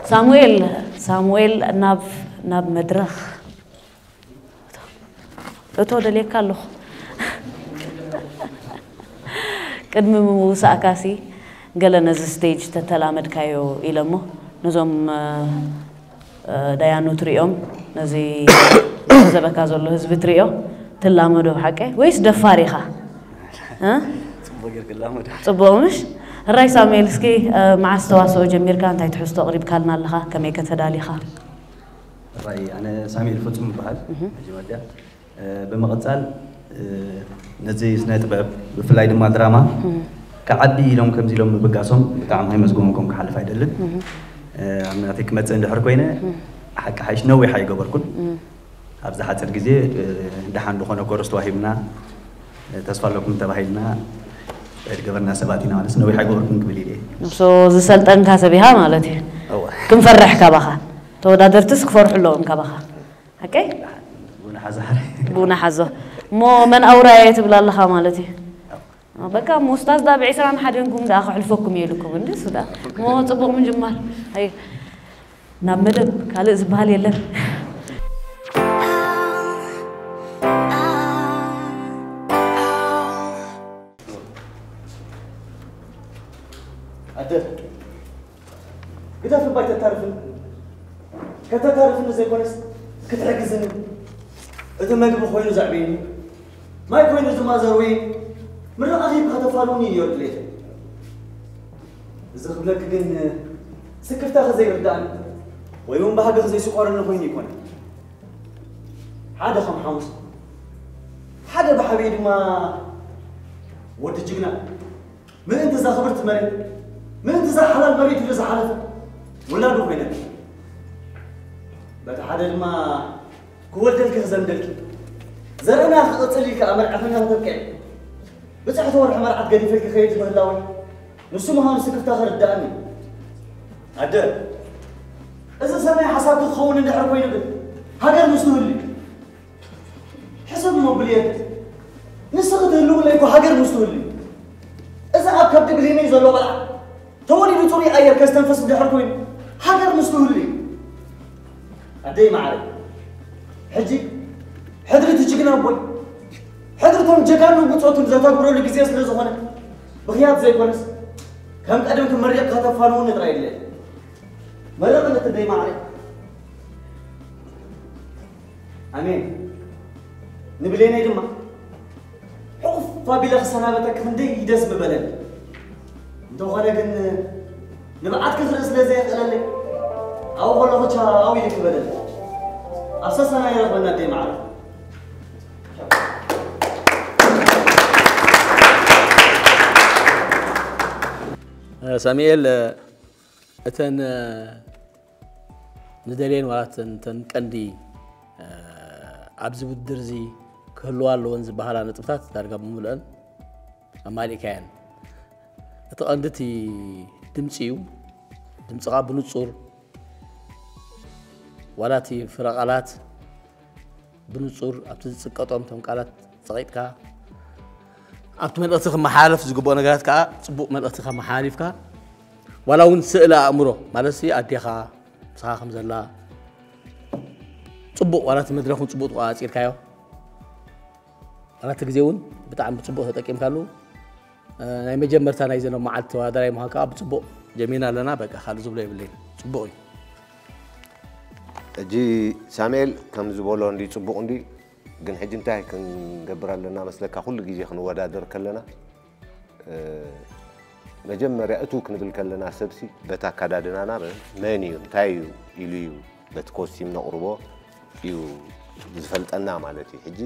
ሳሙኤል ሳሙኤል ናብ ናብ መድረኽ እቶ ደልየካ ኣለኹ። ቅድሚ ምውሳእካሲ ገለ ነዚ ስቴጅ ተተላመድካዮ ኢለ እሞ ነዞም ዳያኑ ትሪኦም ነዚ ዘበካ ዘሎ ህዝቢ ትሪኦ ትላመዶ ሓቀ ወይስ ደፋር ኢኻ? ጽቡቅ ምሽ? ራይ ሳሙኤል እስኪ መዓስ ተዋስኦ ጀሚርካ እንታይ ትሕዝቶ ኣቕሪብካልና ኣለኻ ከመይ ከተዳሊኻ? ራይ ኣነ ሳሙኤል ፍጹም ይበሃል። መጀመርያ ብምቕጻል ነዚ ስነ ጥበብ ብፍላይ ድማ ድራማ ክዓቢ ኢሎም ከምዚ ኢሎም ምብጋሶም ብጣዕሚ ኣይመስገንኩም ክሓልፍ ኣይደልን። ኣብ ናተይ ክመጽእ እንድሕር ኮይነ ሓቂ ሓይሽ ነዊሕ ኣይገበርኩን። ኣብዚ ሓፂር ግዜ ደሓን ዝኾነ ኮርስ ተዋሂብና ተስፋ ኣለኩም ተባሂልና ዝገበርና ሰባት ኢና ማለት ነዊሕ ኣይገበርኩን ክብል ኢለ። ዝሰልጠንካ ሰብ ኢኻ ማለት እዩ። ክንፈርሕ ካባኻ ተወዳደርትስ ክፈርሑ ኣለዎም ካባኻ። ሓቀይ? ቡና ሓዞ። እሞ መን ኣውራየ ትብል ኣለኻ ማለት እዩ። በቃ እሞ ኡስታዝ ዳ ብዒስራን ሓደንኩም ደኣ ከሕልፈኩም እየ ኢልኩም እንዲ እሱ ደኣ። እሞ ጽቡቕ ምጅማር። ኣይ ናብ መደብ ካልእ ዝበሃል የለን። ኣደ ግደፍ እባ ኣይተታርፍን። ከተታርፍኒ ዘይኮነስ ክትሕግዝኒ። እቲ መግቢ ኮይኑ ዘዕብየኒ፣ ማይ ኮይኑ ዝማዘር ወይ ምርቓ ሂብካ ተፋንውኒ እዩ ነይሩ ድሌተይ። እዚ ክብለኪ ግን ስክፍታኺ ዘይርድኣኒ ወይ እውን ባህግኺ ዘይስቆረኒ ኮይኑ ኣይኮነን። ሓደ ከም ሓሙስ፣ ሓደ ብሓብየ ድማ ወዲ ጅግና። ምእንቲ እዛ ክብርቲ መሬት፣ ምእንቲ እዛ ሓላል መሬት ኢሉ ዝሓለፈ ውላዱ ኮይነን። በቲ ሓደ ድማ ክወልደልኪ ክዘምደልኪ፣ ዘርእና ክቕጽል ኢልኪ ኣመርዕኸና ክተብቅዒ፣ ብጽሕቲ ወርሒ መርዓት ገዲፈልኪ ክኸይድ ምህላወይ ንሱ ምዃኑ ስክፍታ ክርድኣኒ። ኣደ፣ እዚ ሰናይ ሓሳብኪ ክኸውን እንድሕር ኮይኑ ግን፣ ሃገር ምስ ትህሉ ሕሰብ እሞ ብልየት፣ ንስኺ ትህልውለይ እኮ ሃገር ምስ ትህሉ እዩ። እዚ ኣብ ከብዲ ብሌነይ ዘሎ ቆልዓ ተወሊዱ ፅሩይ ኣየር ከስተንፍስ እንድሕር ኮይኑ ሃገር ምስ ትህሉ እዩ። ኣደይ መዓረይ፣ ሕጂ ሕድሪ እቲ ጅግና ኣቦይ፣ ሕድሪ እቶም ጀጋኑ ብፆቱን ዘተግብረሉ ግዜ ስለ ዝኾነ ብኽያት ዘይኮነስ ከም ቀደምኪ መሪቕካ ተፋንውኒ ጥራይ የድልየኒ። መርቕኒ እቲ ኣደይ መዓረይ። ኣሜን። ንብሌነይ ድማ ሕቑፍ ኣቢለ ክሰናበተኪ ክንደይ ደስ ምበለኒ። እንተኾነ ግን ንብዓትኪ ክርኢ ስለ ዘየኽእለለይ ኣብኡ ከለኹ ቻው ኢልኪ በለኒ። ኣብ ሰሰና ይረኽበና ኣደይ መዓረይ። ሳሙኤል እተን ንደልየን ዋላ እተን ቀንዲ ኣብዚ ውድድር እዚ ክህልዋ ኣለወን ዝበሃላ ነጥብታት ዳርጋ ብምልአን ኣማሊእካየን። እቲ ቀንዲ እቲ ድምፂ እዩ። ድምፅኻ ብንፁር ዋላ እቲ ፍረ ቃላት ብንፁር ኣብቲ ዝፅቀጦም እቶም ቃላት ፀቒጥካ ኣብቲ መልእኽቲ ክመሓላለፍ ዝግብኦ ነገራት ከዓ ፅቡቕ መልእኽቲ ከመሓላሊፍካ ዋላ እውን ስእለ ኣእምሮ ማለት ኣዴኻ ምሳኻ ከም ዘላ ፅቡቕ ዋላ እቲ መድረኽ እውን ፅቡቕ ተቋፂርካዮ ዋላ እቲ ግዜ እውን ብጣዕሚ ብፅቡቕ ተጠቂምካሉ ናይ መጀመርታ ናይ ዘሎም መዓልቲ ተወዳዳራይ ምዃን ከዓ ብፅቡቕ ጀሚርና ኣለና በቃ ካልእ ዝብሎ የብለይን ፅቡቕ እዩ ሕጂ ሳሙኤል ከም ዝበሎ እንዲ ፅቡቕ እንዲ ግን ሕጂ እንታይ ክንገብር ኣለና መስለካ ኩሉ ግዜ ክንወዳደር ከለና መጀመርያ እቱ ክንብል ከለና ሰብሲ በታ ኣካዳድናና መን እዩ እንታይ እዩ ኢሉ እዩ በቲ ኮስቲም ነቕርቦ እዩ ዝፈልጠና ማለት እዩ ሕጂ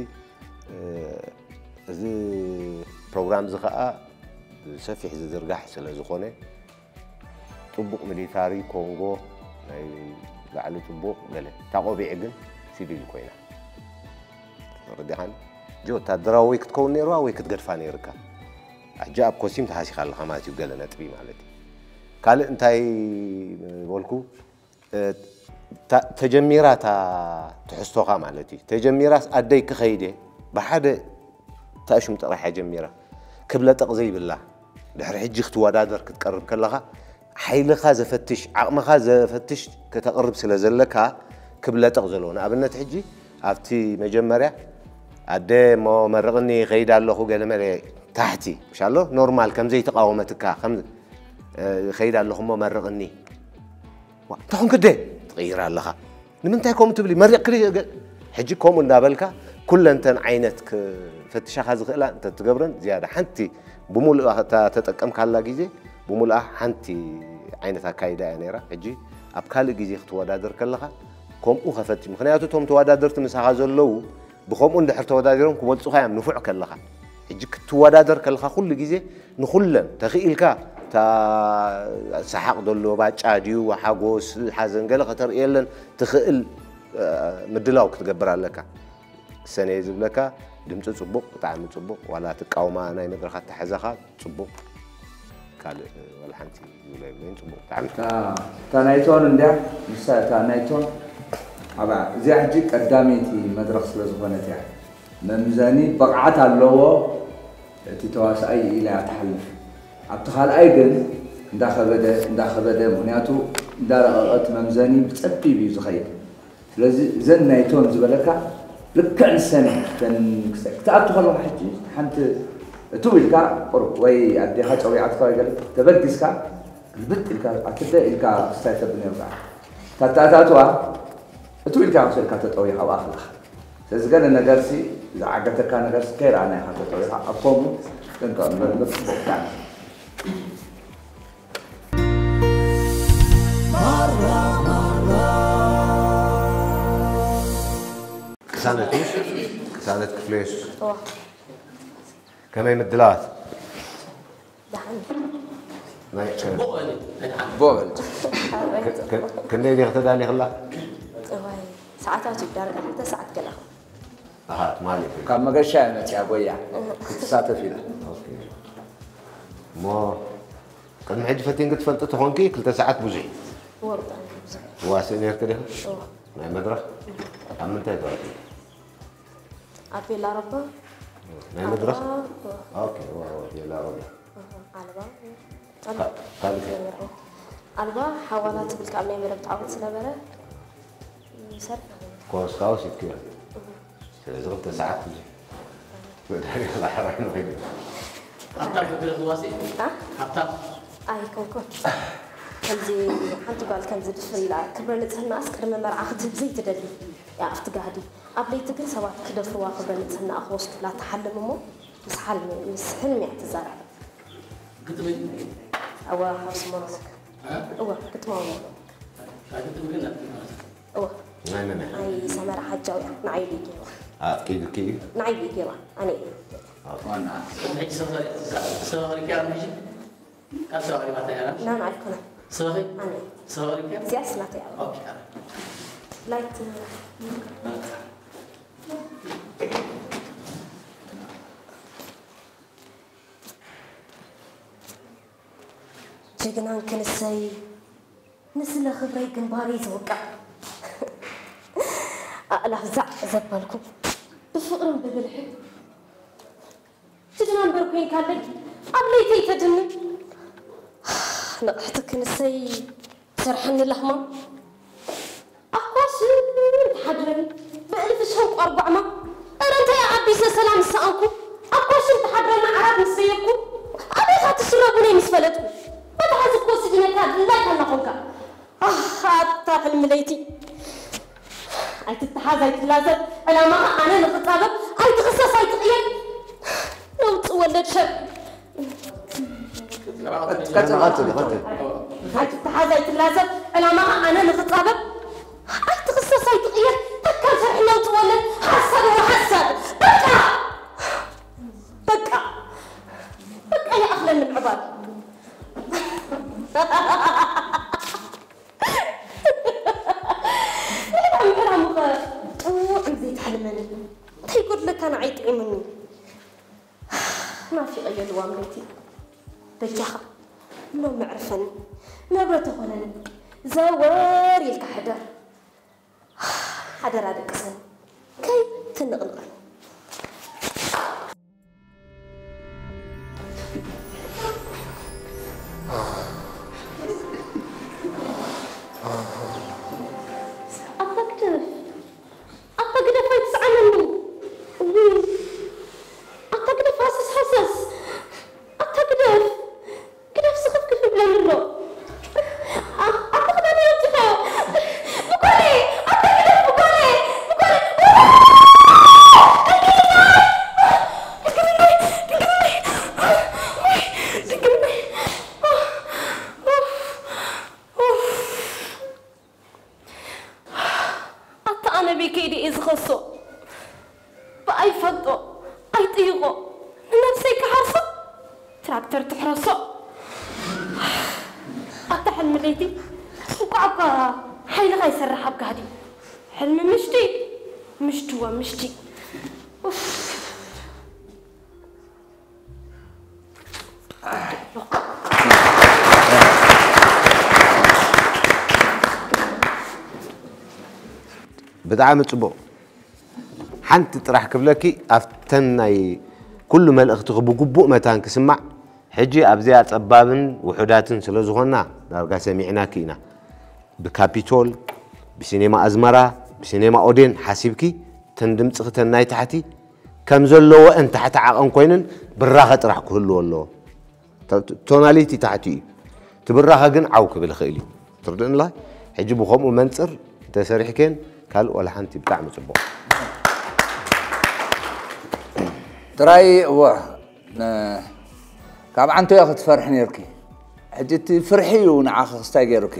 እዚ ፕሮግራም እዚ ከዓ ሰፊሕ ዝዝርጋሕ ስለ ዝኾነ ጥቡቕ ሚሊታሪ ኮንጎ ናይ ላዕሊ ጥቡቕ ገለ እታ ቆቢዕ ግን ሲቪል ኮይና ተረዲኻኒ ጂ ወታደራዊ ወይ ክትከውን ነይርዋ ወይ ክትገድፋ ነይርካ ሕጂ ኣብ ኮስቲም ተሃሲኻ ኣለኻ ማለት እዩ ገለ ነጥቢ ማለት እዩ ካልእ እንታይ በልኩ ተጀሚራ እታ ትሕዝቶኻ ማለት እዩ ተጀሚራስ ኣደይ ክኸይደ ብሓደ ታእሹም ጥራሕ ጀሚራ ክብለጠቕ ዘይብላ ድሕሪ ሕጂ ክትወዳደር ክትቀርብ ከለኻ ሓይልኻ ዘፈትሽ፣ ዓቕምኻ ዘፈትሽ ከተቕርብ ስለ ዘለካ ክብለጠቕ ዘለዎ። ንኣብነት ሕጂ ኣብቲ መጀመርያ ኣደ እሞ መርቕኒ ይኸይድ ኣለኹ ገለ መለ ታሕቲ፣ ምሽ ኣሎ ኖርማል ከም ዘይተቃወመትካ፣ ከም፣ እ፣ ይኸይድ ኣለኹ እሞ መርቕኒ። ዋ፣ እንተ ኾንክ ደ ትቕይር ኣለኻ። ንምንታይ ከምኡ ትብሊ? መሪቕክኒ ገ-፣ ሕጂ ከምኡ እንዳበልካ ኩለንተን ዓይነት ክፈትሻኻ ዝኽእላ እንተ ትገብረን ዝያዳ ሓንቲ ብምሉኣ እታ ተጠቀምካላ ግዜ ብምሉኣ ሓንቲ ዓይነት ኣካይዳ እያ ነይራ። ሕጂ ኣብ ካልእ ግዜ ክትወዳደር ከለኻ ከምኡ ከፈቲ-፣ ምኽንያቱ እቶም ተወዳደርቲ ምሳኻ ዘለዉ ብኸምኡ እንድሕር ተወዳዲሮም ክበልጹኻ እዮም ንፉዕ ከለኻ። ሕጂ ክትወዳደር ከለኻ ኩሉ ግዜ ንኹለን ተኽኢልካ እታ ሰሓቕ ዘሎ ባጫ ድዩ ሓጎስ ሓዘን ገለ ከተርእየለን ትኽእል፣ እ፣ ምድላው ክትገብር ኣለካ። ሰነ ዝብለካ ድምፂ ፅቡቕ፣ ብጣዕሚ ፅቡቕ፣ ዋላ ትቃውማ ናይ መድረኽ ኣተሓሕዛኻ ፅቡቕ፣ ካልእ ዋላ ሓንቲ ዝብሎ የብለይን። ፅቡቕ ብጣዕሚ። እታ እታ ናይ ቶን እንድያ፣ ንሳ እታ ናይ ቶን ኣብኣ፣ እዚኣ ሕጂ ቀዳመይቲ መድረኽ ስለ ዝኾነት እያ። መምዘኒ ብቕዓት ኣለዎ እቲ ተዋሳኣይ ኢላ እያ ትሓልፍ። ኣብቲ ካልኣይ ግን እንዳኸበደ እንዳኸበደ፣ ምኽንያቱ እንዳረቐቐት መምዘኒ ብፀቢብ እዩ ዝኸይድ። ስለዚ እዘን ናይ ቶን ዝበለካ ልክዕ ንሰን እተን ክሰ-፣ ክትኣቱ ከለኻ ሕጂ ሓንቲ እትው ኢልካ ቁሩብ ወይ ኣዴኻ ጨዊዓትካ ወይ ገለ ተበጊስካ ግልብጥ ኢልካ ኣትደ ኢልካ ክስታይ ተብል ነይሩካ። እታ ኣተኣታትዋ እትው ኢልካ ክሰልካ ተጠዊኻ ኣብኣ ከለኻ። ስለዚ ገለ ነገርሲ ዝዓገተካ ነገርሲ ከይረኣና ኢኻ ተጠዊኻ። ኣብ ከምኡ ጥንቀቕ ንበል እምበር ጽቡቕ ብጣዕሚ። ቅሳነት ምሽ? ቅሳነት ክፍለ የሱስ። እዋ። ከመይ ምድላዋት? ደሓን። ናይ፣ ጽቡቕ በሊ፣ ናይ ደሓን። ጽቡቕ በሊ። ክ-፣ ክ-፣ ክንደይ ዲኺ ተዳሊኽላ? እዋይ፣ ሰዓታት እዩ፣ ዳርጋ ክልተ ሰዓት ገለ። ኣሃ፣ ትማሊ። ካብ መገሻ እያ መጽያ ጎያ። ክትሳተፍ ኢላ። ኦኬ። እሞ ቅድሚ ሕጂ ፈቲንኪ ትፈልጢ ተኾንኪ ክልተ ሰዓት ብዙሕ እዩ። እወ፣ ብጣዕሚ ብዙሕ። ዋስእ ነርኪ ዲኺ? እወ። ናይ መድረኽ? ኣብ ምንታይ ተዋፊ? ኣብ ቤላ ረባ። ናይ መድረኽ? ኣልባ፣ እወ። ኦኬ፣ እወ፣ እወ፣ ቤላ ረባ። እወ፣ ኣልባ። ካ-፣ ካልእ ከ? ኣልባ ሓዋላ ትብል ካብ ናይ መረብ ጣዖት ዝነበረ ይሰርሕ። ኮስካ ወሲድክዮ። እወ። ስለዚ ክልተ ሰዓት ብዙሕ። ወዳሪ ላሕራይ ነው። ሃብታም ክትረኽብ ዋሲ? አ? ሃብታም? ኣይኮንኩን። ከምዚ ሓንቲ ጓል ከምዚ ድፍር ኢላ ክብረ ንጽህናኣስ ቅድሚ መርዓ ክትህብ ዘይትደሊ እያ ኣብቲ ጋህዲ። ኣብ ለይቲ ግን ሰባት ክደፍርዋ ክብረ ንጽህናኣ ክወስዱላ ትሓልም እሞ ምስ ሓልሚ፣ ምስ ሕልሚ እያ ትዛረብ። ግጥሚ? እወ፣ ካብ ስሞና ነክ። እ? እወ፣ ግጥማዊ ነክ። ኣይ፣ ግጥሚ ግን ናትኪ ማለት እዩ። እወ። ናይ መን እያ? ናይ ሰመራ ሓጃው እያ። ንዓይ ድዩ ገይርዋ? ኣፍቂዱኪ እዩ? ንዓይ ድዩ ገይርዋ? ኣነ እየ። ዋና። ቅድሚ ሕጂ ሰፈሪ-፣ ሰፈሪኪ ኣብ ምሕጂ? ካብ ሰፈሪ ማታ ያላ? ናን ኣይኮነን። ሰፈሪ? ኣነ እየ። ሰፈሪኪ? እዚኣስ ናተይ እያ። ኦኬ፣ ኣረ። ላይት ጅግናን ክንሰይ ንስለ ክብረይ ግንባረይ ዝውቃዕ ኣእላፍ ዛዕ ዘበልኩ ብፍቕርን ብብልሒ ጅግና እምበር ኮይንካለይ ኣብ ለይተይ ተድንን ንቕሕቲ ክንሰይ ሰርሐኒ ላህማ ኣኳስን ትሓድረኒ ብእልፊ ሸንቋር ጓዕማ። እረ እንታይ ኣቢሰ ሰላም ዝሰኣንኩ ኣኳስን ትሓድረኒ ዓራት ምስ ዘየብኩ ኣበይኻ ትስረቡነይ ምስ ፈለጥኩ መትሓዚ እኮ ስጅነካ ድላይካ እናኾንካ። ኣህ ኣታ ሕልሚ ለይቲ ኣይትተሓዝ ኣይትላዘብ ዕላማኻ ኣነ ንኽጻበብ ኣይትኽሰስ ኣይትቕየድ ነውፂ ወለድ ሸር ቀጥል፣ ቀጥል፣ ቀጥል። ኣይትተሓዝ ኣይትላዘብ ዕላማኻ ኣነ ንኽጻበብ ኣይትኽሰስ ኣይትቕየር ተካል ሰርሒ ነውፂ ወለድ ሓሳብ እወ ሓሳብ በቃ በቃ በቃ ይኣኽለኒ ምዕባል ምዕራም ምዕራም እኸ ጥዑም ዘይትሕልመኒ እንታይ ይጎድለካ ንዓይ ጥዒሙኒ ናፊቐዮ ልዋም ለይቲ በጃኻ ሎም መዕርፈኒ መብረ ተኾነኒ ዘወር ኢልካ ሕደር ሓደራ ደቅሰኒ ከይትንቕንቐኒ። ትሕረሶ ኣታ ሕልሚ ለይቲ እንቋዕ እኳ ሓይልኻ ይሰርሕ ኣብ ጋህዲ። ሕልሚ ምሽቲ፣ ምሽቲ ወ ምሽቲ። ኡፍ። ብጣዕሚ ጽቡቕ። ሓንቲ ጥራሕ ክብለኪ፣ ኣብተን ናይ ኩሉ መልእኽትኺ ብግቡእ መታን ክስማዕ፣ ሕጂ ኣብዚኣ ጸባብን ውሑዳትን ስለ ዝኾና ዳርጋ ሰሚዕናኪ ኢና። ብካፒቶል፣ ብሲኔማ ኣዝመራ፣ ብሲኔማ ኦዴን ሓሲብኪ፣ ተን ድምጽኺ ተን ናይ ታሕቲ ከም ዘለዎአን ታሕቲ ዓቐን ኮይነን ብራኸ ጥራሕ ክህልዎ ኣለዎ። ቶናሊቲ ታሕቲ እዩ። እቲ ብራኸ ግን ዓው ክብል ይኽእል እዩ። ትርድእንላ? ሕጂ ብኸምኡ መንፅር እንተሰሪሕክን ካልእ ዋላ ሓንቲ ብጣዕሚ ፅቡቕ። ጥራይ እወ ነ- ካብ ዓንቶ ኢኺ ትፈርሒ ነርኪ። ሕጂ እቲ ፍርሒ እዩ ንዓኺ ክስታይ ገይሩኪ።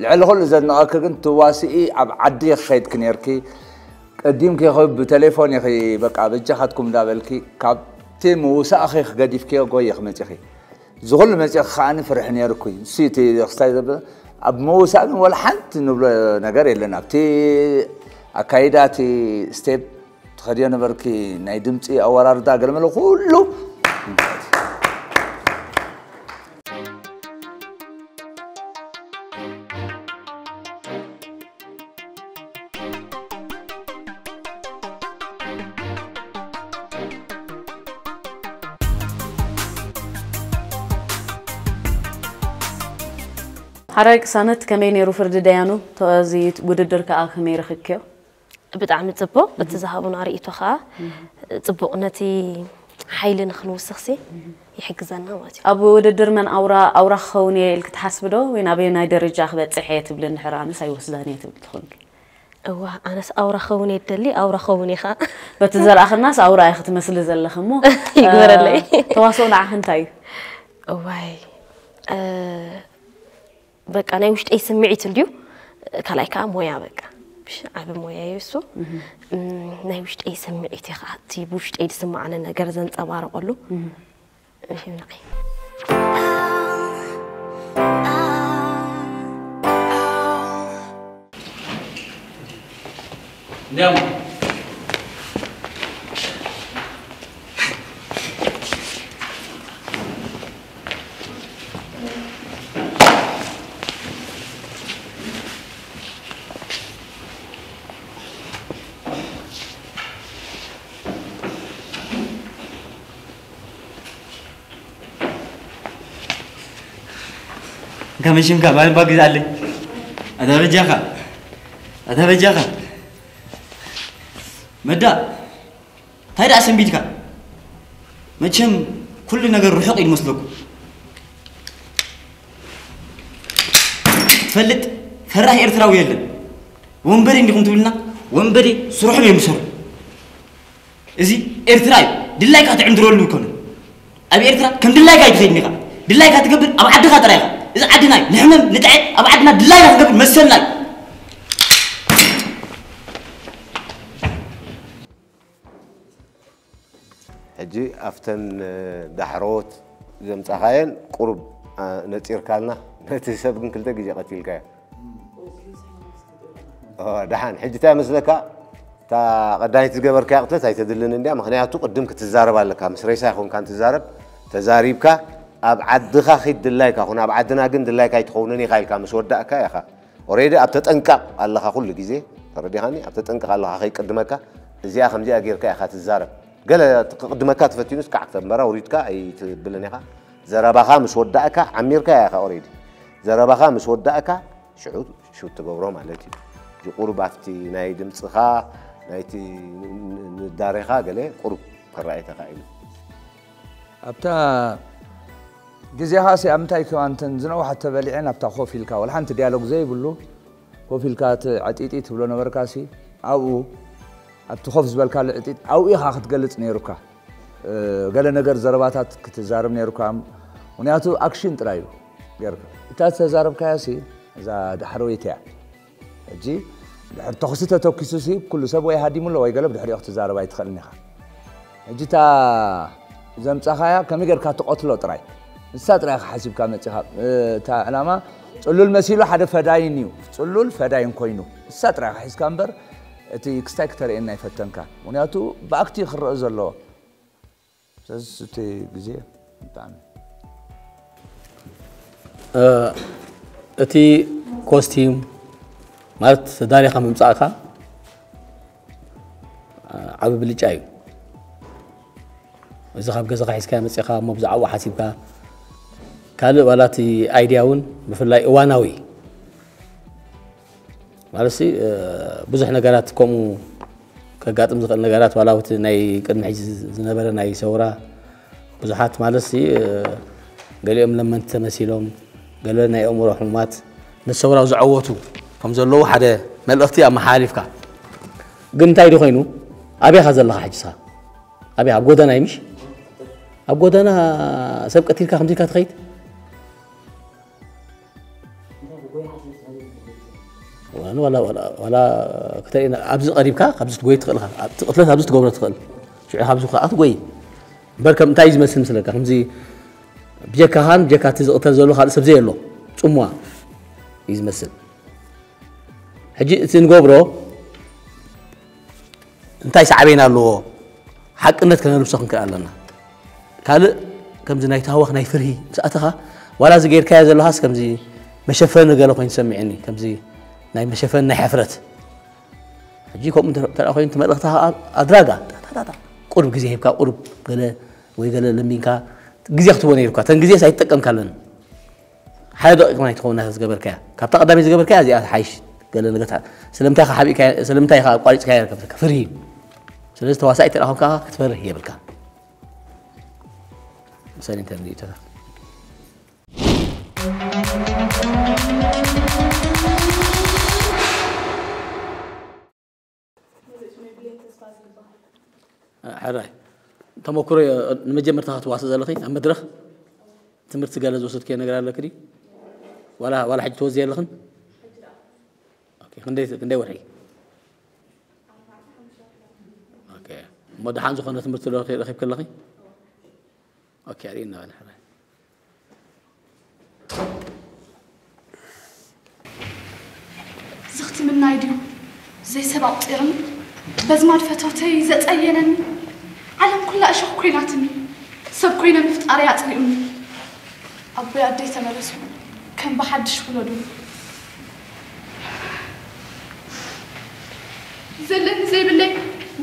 ልዕሊ ኩሉ ዘድንቐኪ ግን ትዋስኢ ኣብ ዓዲ ኢኺ ከይድኪ ነርኪ። ቀዲምኪ ኢኺ ብቴሌፎን ኢኺ በቃ በጃኻትኩም እንዳበልኪ ካብቲ ምውሳእኺ ገዲፍክዮ ጎይ ኢኺ መፂኺ። እዚ ኩሉ መፂኺ ከዓኒ ፍርሒ ነይሩኩ እዩ። ንሱ እቲ ክስታይ ዘበ ኣብ ምውሳእ ግን ወላ ሓንቲ ንብሎ ነገር የለን። ኣብቲ ኣካይዳ እቲ ስቴፕ ትኸድዮ ነበርኪ ናይ ድምፂ ኣወራርዳ ገለመለ ኩሉ ሓራይ ቅሳነት ከመይ ነይሩ ፍርዲ ደያኑ? እዚ ውድድር ከኣ ከመይ ረኺብክዮ? ብጣዕሚ ጽቡቕ እቲ ዝሃቡና ርእይቶ ከኣ ጽቡቕ ነቲ ሓይሊ ንኽንውስኽሲ ይሕግዘና ማለት እዩ። ኣብ ውድድር መን ኣውራ ኣውራ ክኸውን እየ ኢልክ ትሓስቢ ዶ? ወይ ናበየናይ ደረጃ ክበጽሕ እየ ትብሊ? እንድሕር ኣነስ ኣይወስዳን እየ ትብሊ ትኾንኪ? እዋ ኣነስ ኣውራ ኸውን እየ ደሊ ኣውራ ኸውን እየ ከኣ በቲ ዘርኣኽናስ ኣውራ ኢኺ ትመስሊ ዘለኺ እሞ ይግበረለይ። ተዋስኦ ንዓኺ እንታይ እዩ? እዋይ በቃ ናይ ውሽጠይ ስምዒት እንድዩ ካልኣይ ከዓ ሞያ በቃ ብሽ ዓቢ ሞያ እዩ እሱ ናይ ውሽጠይ ስምዒት እዩ ከዓ እቲ ብውሽጠይ ዝስማዓኒ ነገር ዘንፀባርቀሉ እዩ ንዓይ እንዲያውም እንካ መሽምካ ባልባ ግዛለይ ኣታ በጃኻ ኣታ በጃኻ መዳ እንታይ ደኣ ሰንቢድካ መቸም ኩሉ ነገር ርሑቕ እዩ ዝመስለኩም ትፈልጥ ፈራሕ ኤርትራዊ የለን ወንበዴ እንዲኹም ትብልና ወንበዴ ስርሖም እዮም ዝሰርሑ እዚ ኤርትራ እዩ ድላይካ ትዕንድረሉ ይኮነ ኣብ ኤርትራ ከም ድላይካ ኣይትኸይድን ኢኻ ድላይካ ትገብር ኣብ ዓድኻ ጥራይ ኢኻ እዚ ዓድና እዩ ንሕመም ንጥዐ ኣብ ዓድና ድላይካ ትገብር መሰልና እዩ ሕጂ ኣብተን ዳሕሮት ዘምጻኻየን ቁሩብ ነጺርካልና ነቲ ሰብ ግን ክልተ ግዜ ቀቲልካዮ ደሓን ሕጂ እንታይ መስለካ እታ ቀዳሚት ዝገበርካያ ቅትለት ኣይተድልን እንድያ ምክንያቱ ቅድም ክትዛረብ ኣለካ ምስ ሬሳ ይኮንካ እንትዛረብ ተዛሪብካ ኣብ ዓድኻ ኺድ ድላይካ ኩን ኣብ ዓድና ግን ድላይካ ኣይትኸውንን ኢኻ ኢልካ ምስ ወዳእካ ኢኻ ኦሬዲ ኣብ ተጠንቀቕ ኣለኻ ኩሉ ግዜ ተረዲኻኒ ኣብ ተጠንቀቕ ኣለኻ ከይቅድመካ እዚኣ ከምዚኣ ጌርካ ኢኻ ትዛረብ ገለ ክቅድመካ ተፈቲኑስ ካዕ ክተንበራ ውሪድካ ኣይትብልን ኢኻ ዘረባኻ ምስ ወዳእካ ዓሚርካ ኢኻ ኦሬዲ ዘረባኻ ምስ ወዳእካ ሽዑ ሹት ትገብሮ ማለት እዩ ቁሩብ ኣብቲ ናይ ድምፅኻ ናይቲ ንዳሬኻ ገለ ቁሩብ ክረኣይ ተኻኢሉ ኣብታ ግዜኻሲ ኣብ ምንታይ ክዋንተን ዝነውሓ ተበሊዐን ኣብታ ኮፍ ኢልካ ወላ ሓንቲ ዲያሎግ ዘይብሉ ኮፍ ኢልካ እቲ ዕጢጢ ትብሎ ነበርካሲ ኣብኡ ኣብቲ ኮፍ ዝበልካሉ ዕጢጥ ኣብኡ ኢኻ ክትገልጽ ነይሩካ ገለ ነገር ዘረባታት ክትዛረብ ነይሩካ ምክንያቱ ኣክሽን ጥራይ እዩ ገርካ እታ ዝተዛረብካያሲ እዛ ዳሕረወይቲ እያ ሕጂ ድሕር ተኹሲ ተተኪሱ ሲ ኩሉ ሰብ ወይ ሃዲሙ ኣሎ ወይ ገለ ብድሕሪኦ ክትዛረብ ኣይትኽእልን ኢኻ ሕጂ እታ ዘምጻኻያ ከመይ ጌርካ ትቐትሎ ጥራይ ንሳ ጥራይ ኢኻ ሓሲብካ መጺኻ። እታ ዕላማ ጽሉል መሲሉ ሓደ ፈዳይን እዩ። ጽሉል ፈዳይን ኮይኑ። ንሳ ጥራይ ኢኻ ሒዝካ እምበር፣ እቲ ክስታይ ክተርእየና ኣይፈተንካ። ምኽንያቱ ብኣክቲ ክረአ ዘለዎ። ስለዚ እቲ ግዜ ብጣዕሚ እ፣ እቲ ኮስቲም ማለት ተዳሊኻ ምምጻእካ፣ እ፣ ዓቢ ብልጫ እዩ። እዚ ካብ ገዛኻ ሒዝካ መጺኻ እሞ ብዛዕባኡ ሓሲብካ፣ ካልእ ዋላ እቲ ኣይድያ እውን ብፍላይ እዋናዊ ማለት ሲ፣ እ፣ ብዙሕ ነገራት ከምኡ ከጋጥም ዝኽእል ነገራት ዋላ እቲ ናይ ቅድሚ ሕጂ ዝነበረ ናይ ሰውራ ብዙሓት ማለት ሲ፣ እ፣ ገሊኦም ለመንቲ ተመሲሎም፣ ገለ ናይ ኣእምሮ ሕሙማት ነቲ ሰውራ ዝዐወቱ ከም ዘለዉ ሓደ መልእኽቲ ኣመሓላሊፍካ። ግን እንታይ ዶ ኮይኑ? ኣበይ ኢኻ ዘለኻ ሕጂ ንስኻ? ኣበይ? ኣብ ጎደና እዩ ምሽ? ኣብ ጎደና ሰብ ቀቲልካ ከምዚ ኢልካ ትኸይድ? ዋላ፣ ዋላ፣ ዋላ፣ ዋላ ከተርእየና፣ ኣብዚ ቀሪብካ፣ ካብዚ ትጎይ ትኽእል ኢኻ። ኣብ፣ እቲ ቅትለት ኣብዚ ትገብሮ ትኽእል። ሽዑ ካብዚ ከኣ ትጎይ። እምበር ከም እንታይ እዩ ዝመስል ምስለካ? ከምዚ ብጀካኻን ብጀካ እቲ ዝቕተል ዘሎ ካልእ ሰብ ዘየሎ። ጽምዋ እዩ ዝመስል። ሕጂ እቲ ንገብሮ እንታይ ሳዕቤን ኣለዎ? ሓቅነት ከነልብሶ ክንክእል ኣለና። ካልእ ከምዚ ናይ ታህዋኽ ናይ ፍርሂ ምስ ኣተኻ፣ ዋላ እዚ ጌርካዮ ዘለኻስ ከምዚ መሸፈኒ ገለ ኮይኑ ትሰምዐኒ፣ ከምዚ ናይ መሸፈኒ ናይ ሕፍረት። ሕጂ ከምኡ እንተ፣ እንተ ደኣ ኮይኑ እቲ መልእኽትኻ ኣብ ኣድራጋ፣ ጣ፣ ጣ፣ ጣ፣ ጣ፣ ቁሩብ ግዜ ሂብካ፣ ቁሩብ ገለ ወይ ገለ ለሚንካ ግዜ ክትቦ ነይሩካ። እተን ግዜስ ኣይትጠቀምካለን። ሓደ ደቂቕ እውን ኣይትኸውን ናታ ዝገበርካያ። ካብታ ቀዳመይቲ ዝገበርካያ እዚኣ ትሓይሽ። ገለ ነገር ትሓ-፣ ስለምንታይ ኢኻ ሓቢእካያ፣ ስለምንታይ ኢኻ ኣቋሪጽካያ? ከም ፍርሂ። ስለዚ ተዋሳኢ እንተ ደኣ ኾንካ ክትፈርህ የብልካ። ምሳሌ እንታይ ንርኢ ተራ? ሕራይ። ተመኩሮ ንመጀመርታ ክትዋስእ ዘለኺ ኣብ መድረኽ ትምህርቲ ገለ ዝወሰድክዮ ነገር ኣለኪ ድዩ? ዋላ፣ ዋላ ሕጂ ትወዝዮ ኣለኽን? ኦኬ፣ ክንደይ፣ ክንደይ ወርሒ? ኦኬ። እሞ ደሓን ዝኾነ ትምህርቲ ዶ ረኺብኪ ኣለኺ? ኦኬ፣ ኣርእየና በል ሕራይ። ዝኽትምናይ ድዩ ዘይሰብ ኣቑጺርኒ? በዝማድ ፈተውተይ ዘጸየነኒ? ዓለም ኩላ እሾኽ ኮይናትኒ። ሰብ ኮይነ ምፍጣረይ ኣጽሊኡኒ። ኣቦይ ኣደይ ተመለሱ፣ ከም ብሓድሽ ውለዱኒ። ዘለኒ ዘይብለይ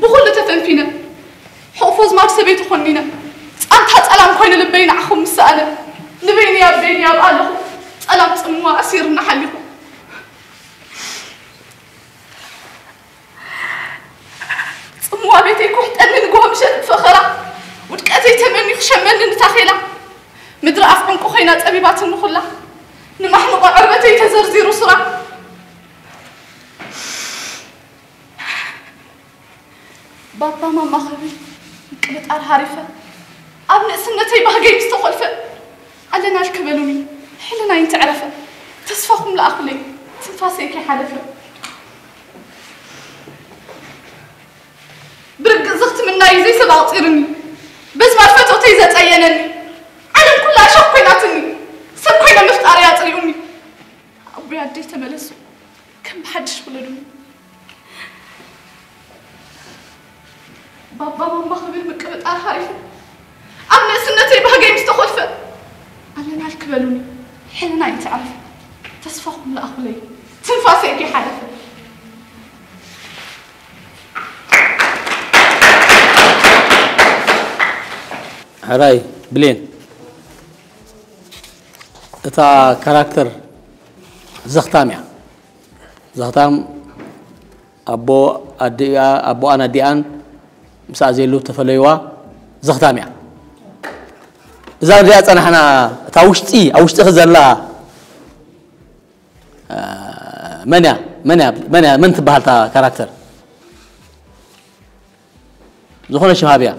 ብኹሉ ተፈንፊነ፣ ሕቑፎ ዝማድ ሰበይቲ ኮኒነ፣ ጻንታ ጸላም ኮይኑ ልበይ ንዓኹም ምስ ሰኣነ፣ ንበይነይ ኣብ በይነይ ኣብኣ ኣለኹ፣ ጸላም ጽምዋ ኣሲርኒ ሓሊኹ። ጽምዋ ቤተይ ኩሕጠኒ ንግሆ ምሸት ብፈኸራ፣ ውድቀተይ ተመንዩ ክሸመኒ ንታኼላ፣ ምድሪ ኣፍ ዕንቁ ኮይና ጸቢባትኒ ኩላ፣ ንማሕንቆ ዕርበተይ ተዘርዚሩ ሱራ። ባባ ማማ ክብል ምቅብጣር ሃሪፈ፣ ኣብ ንእስነተይ ባህገይ ምስ ተኾልፈ፣ ኣለናልኪ በሉኒ፣ ሕልናይ እንትዕረፈ፣ ተስፋኹም ለኣኹለይ፣ ትንፋሰይ ከይሓለፈ። ብርግጽ ዝኽትምናይ ዘይሰብ ኣቑጺርኒ፣ በዝማድ ፈተውተይ ዘጸየነኒ፣ ዓለም ኩላ እሾኽ ኮይናትኒ፣ ሰብ ኮይነ ምፍጣረይ ኣጽሊኡኒ። ኣቦይ ኣደይ ተመለሱ፣ ከም ብሓድሽ ውለዱኒ። ባባ ማማ ክብል ምቅብጣር ሃሪፉ፣ ኣብ ንእስነተይ ባህገይ ምስ ተኾልፈ፣ ኣለናልኪ በሉኒ፣ ሕልናይ እንትዕርፍ፣ ተስፋኹም ለኣኹለይ፣ ትንፋሰይ ከይሓለፈ። ሕራይ ብሌን፣ እታ ካራክተር ዘኽታም እያ። ዘኽታም ኣቦ ኣዲኣ፣ ኣቦኣን ኣዲኣን ምስኣ ዘየሉ ተፈለይዋ ዘኽታም እያ። እዛ ንሪኣ ጸናሕና፣ እታ ውሽጢ፣ ኣብ ውሽጢ ዘላ፣ እ፣ መን እያ? መን እያ? መን እያ? መን ትበሃል እታ ካራክተር? ዝኾነ ሽም ሃብያ።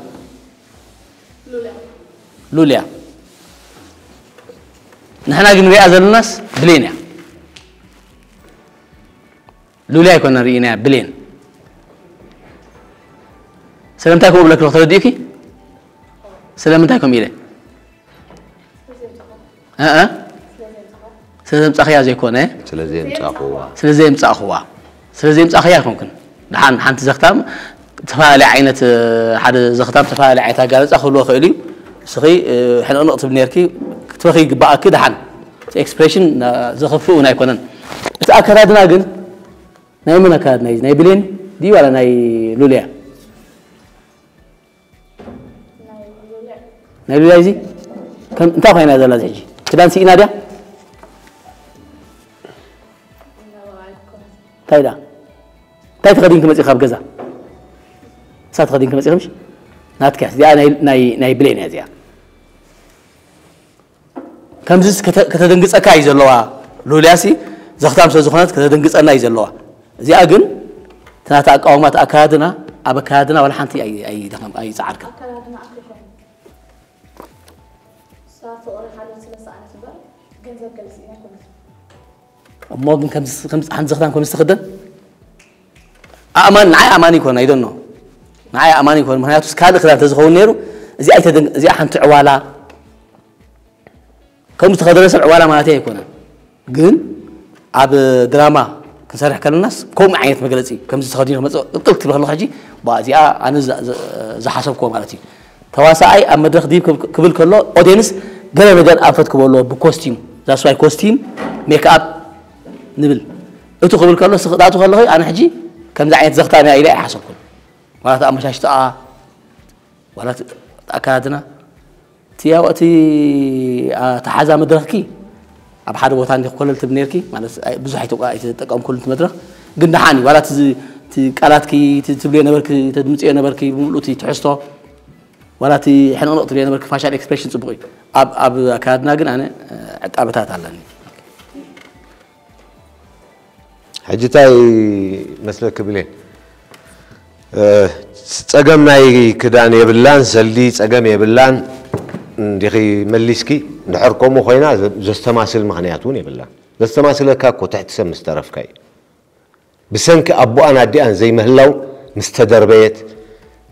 ሉልያ። ንሕና ግን ንሪኣ ዘለናስ ብሌን እያ። ሉልያ ኣይኮነን ርኢናያ፣ ብሌን። ስለምንታይ ከምኡ ብለኪ ኣለኹ ተረዲእኪ? ስለምንታይ ከምኡ ኢለ? እ እ ስለ ዘምጻኽያ ዘይኮነ ስለ ዘየምጻኹዋ ስለ ዘየምጻእኽዋ ስለ ዘየምጻኽያ ኣይኮንክን። ደሓን ሓንቲ ዘኽታም ዝተፈላለዩ ዓይነት እ፣ ሓደ ዘኽታም ዝተፈላለዩ ዓይነት ኣጋለጻ ክህልዎ ይኽእል እዩ። እስኺ እ፣ ሕንቕንቕ ትብል ነርኪ ክትበኺ ይግባኣኪ። ደሓን እቲ ኤክስፕሬሽን እ፣ ዘኽፍእ እውን ኣይኮነን። እቲ ኣከዳድና ግን ናይ መን ኣከዳድና እዩ? ናይ ብሌን ድዩ ዋላ ናይ ሉልያ? ናይ ሉልያ እዚ ከም እንታይ ኮይና ዘላ እዚ ሕጂ? ክዳን ስኢና ድያ? እንታይ ዳ እንታይ ተኸዲንኪ መፂእኺ ካብ ገዛ? እሳ ተኸዲንኪ መፂእኺ ምሽ? ናትኪ እያ። እዚኣ ናይ- ናይ- ናይ ብሌን እያ እዚኣ። ከምዚ ከተ- ከተደንግፀካ እዩ ዘለዋ። ሉልያሲ ዘኽታም ስለ ዝኾነት ከተደንግፀና እዩ ዘለዋ። እዚኣ ግን እቲ ናታ ኣቃውማ እቲ ኣከዳድና ኣብ ኣከዳድና ዋላ ሓንቲ ኣይ- ኣይደኸም ኣይፀዓርካ። ኣከዳድና ኣፍሪሖም እሳ ፍቕሪ ሓልዮት ስለ ሰኣነት እምበር ገንዘብ ገለ ስኢና ኣይኮነትን። እሞ ግን ከምዚ ከምዚ ሓንቲ ዘኽታም ከምዚ ትኽደን ኣእማን ንዓይ ኣእማን ይኮን ኣይደኖ ንዓይ ኣእማን ይኮን። ምክንያቱ ካልእ ክዳን ተዝኸውን ነይሩ እዚኣ ኣይተደን- እዚኣ ሓንቲ ዕዋላ ከም ዝተኸደነ ሰብ ዕዋላ ማለት ኣይኮነን። ግን ኣብ ድራማ ክንሰርሕ ከለናስ ከምኡ ዓይነት መግለፂ ከምዚ ተኸዲኑ መፅ ቅጥል ክትብል ከለካ ሕጂ ባ እዚኣ ኣነ ዝ- ዝ- ዝሓሰብክዎ ማለት እዩ። ተዋሳኣይ ኣብ መድረክ ዲብ ክብ- ክብል ከሎ ኦዲየንስ ገለ ነገር ኣንፈት ክበልዎ ብኮስቲም ዛስዋይ ኮስቲም ሜክኣፕ ንብል እቱ ክብል ከሎ ስኽዳቱ ከለኹ ኣነ ሕጂ ከምዚ ዓይነት ዘኽታም እያ ኢለ ኣይሓሰብኩን። ማለት ኣመሻሽተኣ ዋላ እቲ ኣከዳድና እቲ ያው እቲ ኣተሓዛ መድረኽኪ ኣብ ሓደ ቦታ እንዲኽ ኮለል ትብል ነርኪ ማለት ኣይ- ብዙሕ ኣይተቋ- ኣይተጠቀምኩሉ እቲ መድረኽ ግን ደሓን እዩ ዋላ እቲ ዝ- እቲ ቃላትኪ እቲ ትብልዮ ነበርኪ ተድምፅዮ ነበርኪ ብምሉእ እቲ ትሕዝቶ ዋላ እቲ ሕንቕንቕ ትብልዮ ነበርኪ ፋሻል ኤክስፕሬሽን ፅቡቕ እዩ ኣብ ኣብ ኣከዳድና ግን ኣነ ዕቃበታት ኣለኒ ሕጂ እንታይ መስለኪ ብሌን እ፣ ጸገም ናይ ክዳን የብላን ሰልዲ ጸገም የብላን እንዲኺ መሊስኪ እንድሕር ከምኡ ኮይና ዘ- ዘስተማስል ምኽንያት እውን የብላን ዘስተማስለካ እኮ ትሕቲ ሰብ ምስ ተረፍካ እዩ ብሰንኪ ኣቦኣን ኣዲኣን ዘይምህላው ምስ ተደርበየት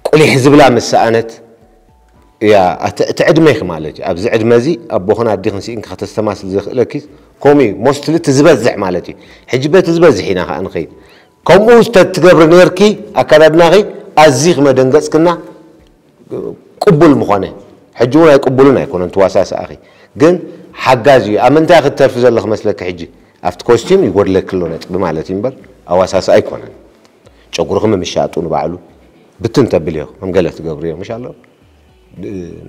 ቁሊሕ ዝብላ ምስ ሰኣነት እያ ኣተ- እቲ ዕድመ ኢኺ ማለት እዩ ኣብዚ ዕድመ እዚ ኣቦኽን ኣዲኽን ስኢንኪ ከተስተማስል ዘኽእለኪ ከምኡ እዩ ሞስትሊ እቲ ዝበዝሕ ማለት እዩ ሕጂ በቲ ዝበዝሕ ኢና ከዓ ንኸይድ ከምኡ ተትገብሪ ነርኪ ኣካዳድናኺ ኣዚኺ መደንገፅክና ቅቡል ምኾነ ሕጂ እውን ኣይቅቡልን ኣይኮነን ተዋሳስኣኺ ግን ሓጋዝ እዩ ኣብ ምንታይ ክትተርፊ ዘለኺ መስለኪ ሕጂ ኣብቲ ኮስቲም ይጎድለኪ ኣሎ ነጥቢ ማለት እዩ እምበር ኣዋሳስኣ ኣይኮነን ጨጉርኺ ምምሻጡ ንባዕሉ ብትን ተብልዮ ከም ገለ ትገብርዮ ምሽ ኣሎ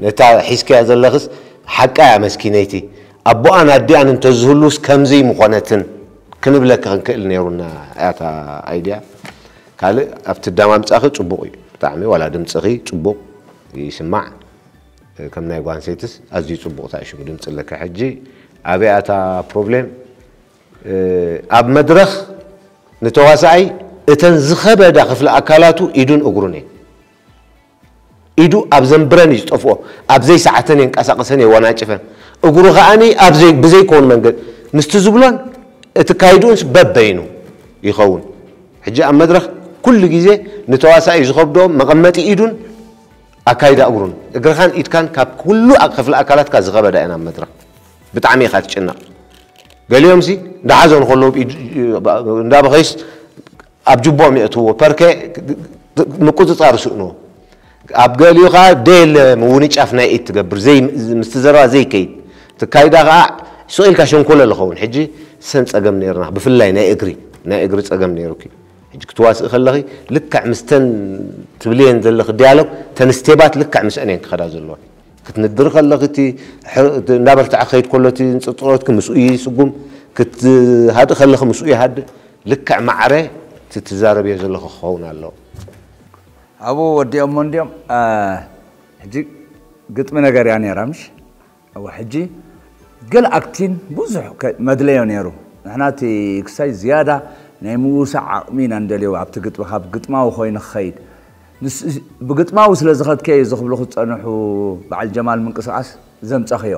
ነታ ሒዝክያ ዘለኽስ ሓቃ እያ መስኪነይቲ ኣቦኣን ኣዲኣን እንተዝህሉስ ከምዚ ምኾነትን ክንብለኪ ክንክእል ነይሩና እያታ ኣይድያ ካልእ ኣብቲ ኣዳማምፃኺ ፅቡቕ እዩ ብጣዕሚ ዋላ ድምፅኺ ፅቡቕ ይስማዕ ከም ናይ ጓንሰይትስ ኣዝዩ ፅቡቕ ታእሽሙ ድምፂ ኣለካ ሕጂ ኣበይ ኣታ ፕሮብሌም ኣብ መድረኽ ንተዋሳኣይ እተን ዝኸበዳ ክፍሊ ኣካላቱ ኢዱን እግሩን እየን ኢዱ ኣብ ዘንብረን እዩ ዝጠፍኦ ኣብ ዘይሰዓተን የንቀሳቕሰን የወናጭፈን እግሩ ከዓኒ ኣብ ዘይ- ብዘይኮኑ መንገድ ምስቲ ዝብሎን እቲ ካይድኡንስ በበይኑ ይኸውን ሕጂ ኣብ መድረኽ ኩሉ ግዜ ንተዋሳኢ ዝኸብዶ መቐመጢ ኢዱን ኣካይዳ እግሩን እግርኻን ኢድካን ካብ ኩሉ ክፍሊ ኣካላትካ ዝኸበዳ እየን ኣብ መድረኽ ብጣዕሚ ኢኻ ትጭነቕ ገሊኦም ሲ እንዳሓዘኑ ከለዉ ብኢድ- እንዳበኸዩስ ኣብ ጅቦም የእትዎ ፐርከ ምቁፅፃር ይስእንዎ ኣብ ገሊኡ ከዓ ደየለ ምውንጫፍ ናይ ኢድ ትገብር ዘይ ምስቲ ዘረባ ዘይከይድ ትካይዳ ከዓ ስቕ ኢልካ ሸንኮለል ኸውን ሕጂ ሰን ፀገም ነይርና ብፍላይ ናይ እግሪ ናይ እግሪ ፀገም ነይሩኪ ሕጂ ክትዋስእ ከለኺ ልክዕ ምስተን ትብልየን ዘለኺ ዲያሎግ ተን ስቴባት ልክዕ ምስአን እየን ክኸዳ ዘለዋ ክትንድሪ ከለኺ እቲ እንዳበርትዐ ክኸይድ ከሎ እቲ ንፅርፅሮትኪ ምስኡ ይስጉም ክትሃድእ ከለኺ ምስኡ ይሃድእ ልክዕ ማዕረ እቲ ትዛረብዮ ዘለኺ ክኸውን ኣለዎ ኣብኡ ወዲኦሞ እንዲኦም ሕጂ ግጥሚ ነገር እያ ነይራ ምሽ እወ ሕጂ ገለ ኣክቲን ብዙሕ መድለዮ ነይሩ ንሕና እቲ ክሳይ ዝያዳ ናይ ምውሳዕ ዓቕሚ ኢና ንደልዮ ኣብቲ ግጥሚ ካብ ግጥማዊ ኮይኑ ክኸይድ ብግጥማዊ ስለ ዝኸድከ እዩ ዝኽብሉ ክፀንሑ በዓል ጀማል ምንቅስቃስ ዘምፀኽዮ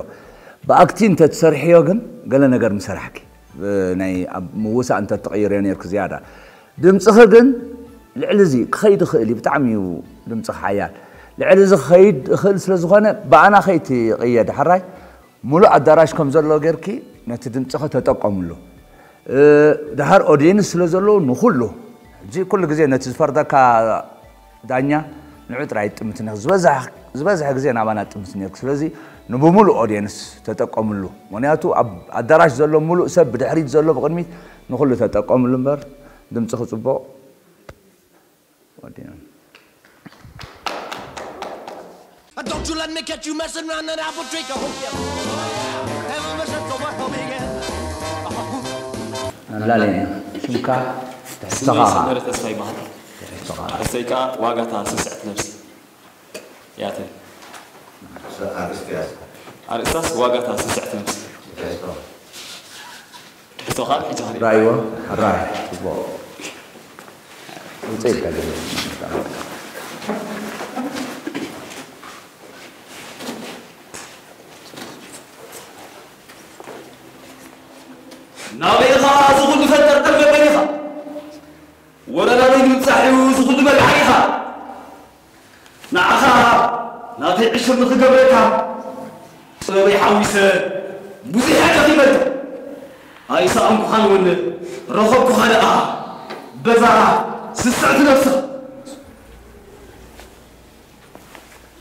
ብኣክቲን እንተትሰርሕዮ ግን ገለ ነገር ምሰራሕኪ ናይ ኣብ ምውሳእ እንተትቕይርዮ ነይርኪ ዝያዳ ድምፅኺ ግን ልዕሊ እዚ ክኸይድ ይኽእል እዩ ብጣዕሚ እዩ ድምፅኺ ሓያል ልዕሊ እዚ ክኸይድ ይኽእል ስለ ዝኾነ ብኣና ከይትቕየ ዳሕራይ ሙሉእ ኣዳራሽ ከም ዘሎ ጌርኪ ነቲ ድምፅኺ ተጠቀምሉ። እ፣ ድሓር ኦዲየንስ ስለ ዘለዉ ንኹሉ፣ ሕጂ ኩሉ ግዜ ነቲ ዝፈርደካ ዳኛ ንዑ ጥራይ ትጥምት ነርኪ። ዝበዝሕ፣ ዝበዝሕ ግዜ ናባና ትጥምት ነርኪ። ስለዚ ንብሙሉእ ኦዲየንስ ተጠቀምሉ። ምኽንያቱ ኣብ ኣዳራሽ ዘሎ ሙሉእ ሰብ፣ ብድሕሪት ዘሎ፣ ብቕድሚት፣ ንኹሉ ተጠቀምሉ እምበር ድምፅኺ ፅቡቕ ወዲና። Don't you let me catch you messing around and I will drink a whole beer. Never miss a sober for me again. ኣላለ ሽምካ ስመይ ትሕዝቶኻ ሰመረ ተስፋ ይበሃል። ትሕዝቶኻ። ኣርእስተይ ከኣ ዋጋታ ስስዕት ነብሲ እያ ትብል። ኣርእስቲ ያዝ። ኣርእስታስ ዋጋታ ስስዕት ነብሲ። ትሕዝቶ። ትሕዝቶ ከኣ ሕጂ ክንርኢ። ራእይዎ፣ ሕራይ፣ ጽቡቕ። ውጽኢት ከገለ። ናበይ ኢኻ እዚ ኩሉ ፈንጠርጠር መበል ኢኻ? ወረዳ ናይ ምብጻሕ እዩ እዚ ኩሉ መግዓኢኻ። ንዓኻ ናተይ ዕሽር ንኽገብረካ ጥበበይ ሓዊሰ ብዙሕ እየ ደኺመልካ። ኣይሰኣንኩኻን እውን ረኸብኩኻ ደኣ በዛ ስስዕቲ ነብስኻ።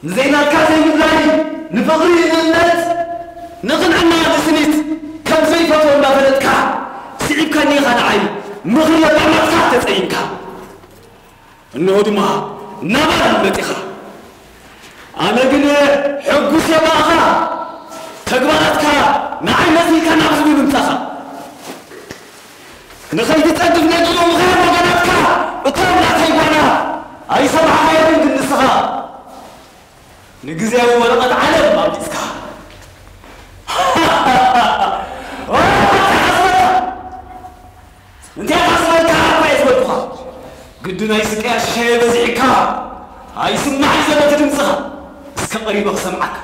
ንዘይናትካ ዘይምድላይ፣ ንፍቕሪ፣ ንእምነት፣ ንቕንዕና፣ ንስኒት ከም ዘይፈትዎ እንዳፈለጥካ ስዒብካኒ ኢኻ ንዓይ ምኽሪ ለባማትካ ተጸይንካ። እንሆ ድማ ናባይ መጺኻ። ኣነ ግን ሕጉስ እየ ብኣኻ፣ ተግባራትካ ንዓይ መሲልካ ናብ ህዝቢ ምምጻኻ። ንኸይትጸድፍ ነጊሮም ኸዮም ወገናትካ እቶም ናተይ ጓና ኣይሰማዕካዮምን ግን ንስኻ ንግዝያዊ ወረቐት ዓለም ኣምሊጽካ። እንታይ ሓስበካ? እንታይ ሓስበካ እኳ እየ ዝበልኩኻ። ግዲ ናይ ስቅያ ሽሻየ በዚሕካ። ኣይስማዕ እዩ ዘሎ እቲ ድምፅኻ። እስከ ቀሪበ ክሰምዓካ።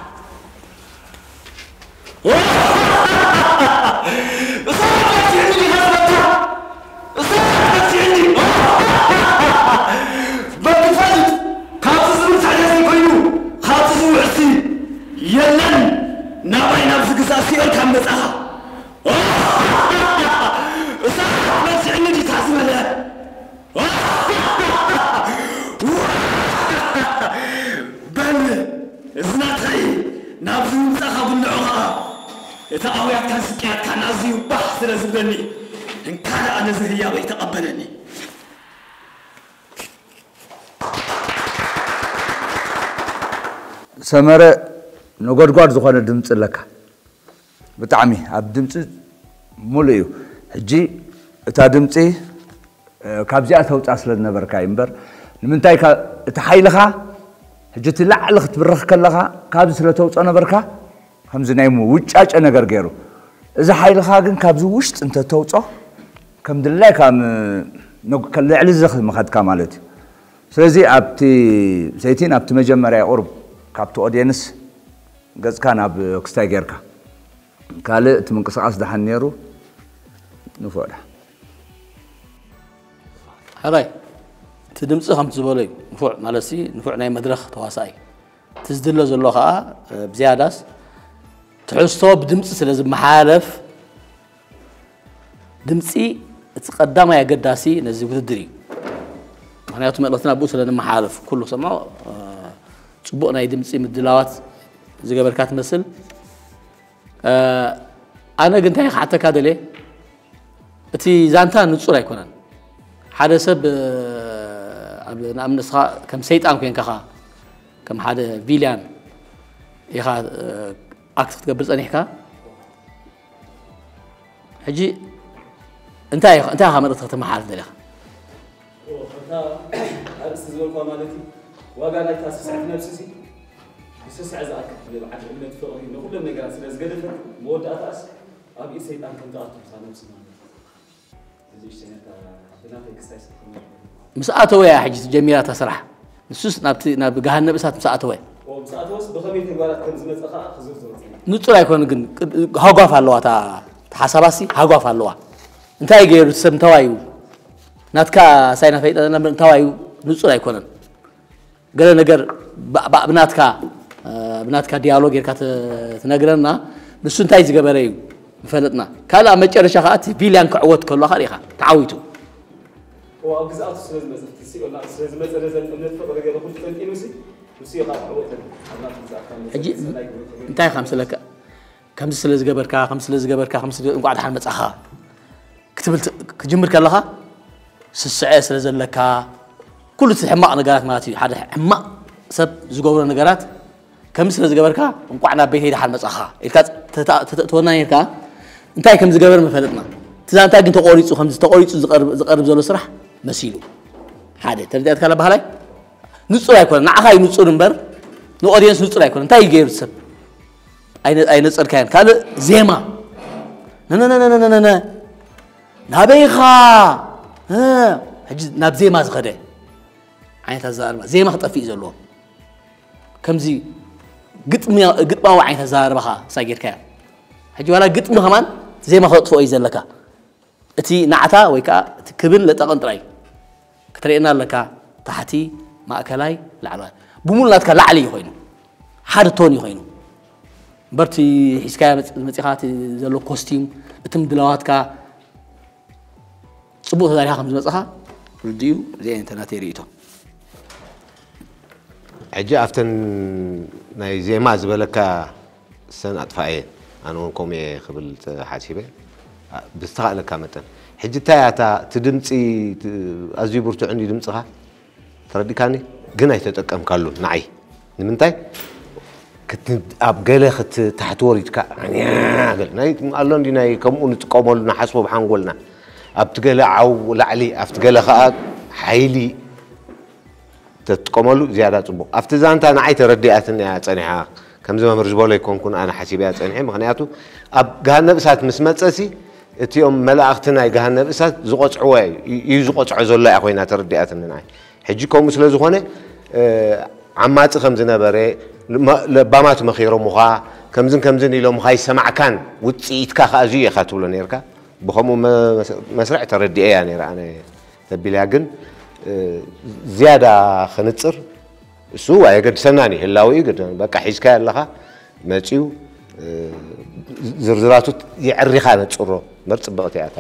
እሳት መሲዕኒ ዲኻ ዝበልካ? እሳት መሲዕኒ። በትፈልጥ ካብዚ ዝብል ሳሕዳሲ ኮይኑ ካብዚ ዝውሕሲ የለን። ናባይ ናብዚ ግዛእ ሲኦል ካብ መጻኻ። እሳት መሲዕኒ ዲታ ዝበለ? በል፣ እዚ ናተይ፣ ናብዚ ምምጻእካ ብልዖ ኸኣ፣ እቲ ኣውያትካን ስቅያትካን ኣዝዩ ባህ ስለ ዝብለኒ፣ እንካ ደኣ ነዚ ህያበይ ተቐበለኒ። ሰመረ ነጎድጓድ ዝኾነ ድምጺ ኣለካ። ብጣዕሚ ኣብ ድምጺ ሙሉእ እዩ። ሕጂ እታ ድምጺ፣ እ፣ ካብዚኣ ተውጻእ ስለ ዝነበርካ እዩ እምበር፣ ንምንታይ ካ-፣ እቲ ሓይልኻ ሕጂ እቲ ላዕሊ ክትብርኽ ከለኻ ካብዚ ስለ ተውጾ ነበርካ፣ ከምዚ ናይ ሙ-፣ ውጫጨ ነገር ገይሩ። እዚ ሓይልኻ ግን ካብዚ ውሽጢ እንተ ተውጾ፣ ከም ድላይካ ም-፣ ነግ-፣ ከ-፣ ልዕሊ እዚ ምኸድካ ማለት እዩ። ስለዚ ኣብቲ ሰይቲ ናብቲ መጀመርያ ቁሩብ ካብቲ ኦድየንስ ገጽካ ናብ ክስታይ ጌርካ። ካልእ እቲ ምንቅስቓስ ደሓን ነይሩ። ንፉዕ ደሓን። ሕራይ፣ እቲ ድምፂ ከምቲ ዝበሎ እዩ። ንፉዕ ማለት ሲ፣ ንፉዕ ናይ መድረኽ ተዋሳኣይ። እቲ ዝድለ ዘሎ ኸዓ፣ እ፣ ብዝያዳስ ትሕዝቶ ብድምፂ ስለ ዝመሓላለፍ፣ ድምፂ እቲ ቀዳማይ ኣገዳሲ ነዚ ውድድር እዩ። ምኽንያቱ መልእኽትና ብኡ ስለ ንመሓላለፍ፣ ኩሉ ክሰምዖ፣ እ፣ ፅቡቕ ናይ ድምፂ ምድላዋት ዝገበርካ ትመስል። እ፣ ኣነ ግን እንታይ ክሓተካ ደልየ፣ እቲ ዛንታ ንጹር ኣይኮነን። ሓደ ሰብ፣ እ፣ ኣብ ንኣብነት ንስኻ ከም ሰይጣን ኮይንካ ኸ፣ ከም ሓደ ቪልያን ኢኻ፣ እ፣ ኣክት ክትገብር ጸኒሕካ። ሕጂ እንታይ ኢኻ፣ እንታይ ኢኻ መልእኽቲ ከተመሓላልፍ ደሊኻ? እታ ኣርእስቲ ዝበልኳ ማለት እዩ፣ ዋጋ ናይታ ስስዕቲ ነብሲ ሲ፣ ብስስዐ ዝኣክል ንብዓት እምነት ፍቕሪ ንኹሎም ነገራት ስለ ዝገደፈት፣ መወዳእታኣስ ኣብ ኢድ ሰይጣን ከም ትኣቱ እታ ነብሲ ማለት እዩ። እዚ እሽተኛ እታ ብናተይ ክሳይ ስልኪ ማለት እዩ። ምስ ኣተወ እያ ሕጂ ጀሚራ እታ ስራሕ። ንሱስ ናብቲ፣ ናብ ገሃነብ እሳት ምስ ኣተወ። ኦ፣ ምስ ኣተወስ ብኸመይ ተግባራት ከም ዝመጸ ኸኣ ክዝርዝሮ ጸኒሑ። ንጹር ኣይኮነ ግን፣ ቅድ-፣ ሃጓፍ ኣለዋ እታ፣ እታ ሓሳባሲ ሃጓፍ ኣለዋ። እንታይ ገይሩ እቲ ሰብ እንተዋዩ? ናትካ ሳይና ፈይጠ ነበር እንተዋዩ ንጹር ኣይኮነን። ገለ ነገር ብ-፣ ብ-፣ ብናትካ፣ እ፣ ብናትካ ዲያሎግ ጌርካ ት-፣ ትነግረና። ንሱ እንታይ ዝገበረ እዩ ምፈለጥና። ካልእ ኣብ መጨረሻ ከዓ እቲ ቪልያን ክዕወት ከሎ ከዓ ርኢኻ ተዓዊቱ። ኣብ ግዝኣቱ ስለዝመፀ እቲ ሲኦል ስለ ዝመፀ ነዘን እምነት ፍቕሪ ገለ ኩሉ ጠንጢኑ ሲ ንሱ እዩ ከዓ ተዕወተን ኣብ ናቱ ግዝኣት ካብ መፀ ሕጂ ሰናይ ግብሪ ተገይሩ። እንታይ ከምስለካ ከምዚ ስለ ዝገበርካ ከምዚ ስለ ዝገበርካ ከምዚ ስለ እንቋዕ ደሓን መጻኻ ክትብል ት- ክትጅምር ከለኻ ስስዐ ስለ ዘለካ ኩሉ እቲ ሕማቕ ነገራት ማለት እዩ። ሓደ ሕማቕ ሰብ ዝገብሮ ነገራት ከምዚ ስለ ዝገበርካ እንቋዕ ናብ ቤተይ ደሓን መጻኻ ኢልካ ተተ- ተተእትወና ነርካ። እንታይ ከም ዝገበር መፈለጥና። እቲ ዛንታ ግን ተቆሪፁ ከምዚ ተቆሪፁ ዝቀርብ ዝቀርብ ዘሎ ስራሕ መሲሉ ሓደ ተረዲኣትካ ኣለባህላይ ንጹር ኣይኮነ። ንዓኻ እዩ ንጹር እምበር ንኦድየንስ ንጹር ኣይኮነ። እንታይ እዩ ገይሩ ሰብ ኣይነ- ኣይነጸርካዮን። ካልእ ዜማ ነነነነነነ ናበይኻ እ፣ ሕጂ ናብ ዜማ ዝኸደ ዓይነት ኣዘራርባ ዜማ ክጠፍእ እዩ ዘለዎ። ከምዚ ግጥሚ- ግጥማዊ ዓይነት ኣዘራርባኻ እሳ ጌርካያ። ሕጂ ዋላ ግጥሚ ከማን ዜማ ከጥፍኦ እዩ ዘለካ። እቲ ናዕታ ወይ ከዓ እቲ ክብን ለጠቕን ጥራይ ክትርእየና ኣለካ። ታሕቲ፣ ማእከላይ፣ ላዕለዋይ ብሙሉ ናትካ ላዕሊ እዩ ኮይኑ ሓደ ቶን እዩ ኮይኑ። እምበር እቲ ሒዝካያ መፅ- መፂኻ እቲ ዘሎ ኮስቲም እቲ ምድላዋትካ ፅቡቕ ተዛሪኻ ከም ዝመፅኻ ርድኡ። እዚኣ እየን ናተይ ርእይቶ። ሕጂ ኣብተን ናይ ዜማ ዝበለካ ሰን ኣጥፋእየን ኣነ እውን ከምኡ እየ ክብል ተሓሲበ። ብዝተኻእለካ መጠን ሕጂ እንታይ እያ እታ እቲ ድምፂ ኣዝዩ ብርቱዕ እንዲ ድምፅኻ ተረዲካኒ ግን ኣይተጠቀምካሉን ንዓይ ንምንታይ ኣብ ገለ ክትታሕቲ ወሪድካ ኣንያ ገለ ናይ ኣሎ እንዲ ናይ ከምኡ ንጥቀመሉ ንሓስቦ ብሓንጎልና ኣብቲ ገለ ዓው ላዕሊ ኣብቲ ገለ ከዓ ሓይሊ ተትጥቀመሉ ዝያዳ ፅቡቕ ኣብቲ ዛንታ ንዓይ ተረዲኣትን እያ ፀኒሓ ከምዚ መምህር ዝበሎ ኣይኮንኩን ኣነ ሓሲበያ ፀኒሐ ምክንያቱ ኣብ ገሃነብ እሳት ምስ መፀሲ እቲኦም መላእኽቲ ናይ ገሃነብ እሳት ዝቆፅዕዎ እዩ ዝቆፅዖ ዘሎ እያ ኮይና ተረዲኣትኒ ንዓይ ሕጂ ከምኡ ስለ ዝኾነ ዓማፂ ከም ዝነበረ ለባማት መኺሮምኻ ከምዝን ከምዝን ኢሎምኻ ይሰማዕካን ውፅኢትካ ከዓ እዚኡ ኢኻ ትብሎ ነርካ ብኸምኡ መስርዕ ተረዲኤ እያ ነይራ ኣነ ተቢልያ ግን ዝያዳ ክንፅር እሱ ኣየገድሰናን እዩ ህላዊ እዩ በቃ ሒዝካ ኣለኻ መፅዩ ዝርዝራቱ የዕሪኻ ነፅሮ በር ፅብቕቲ እያ እታ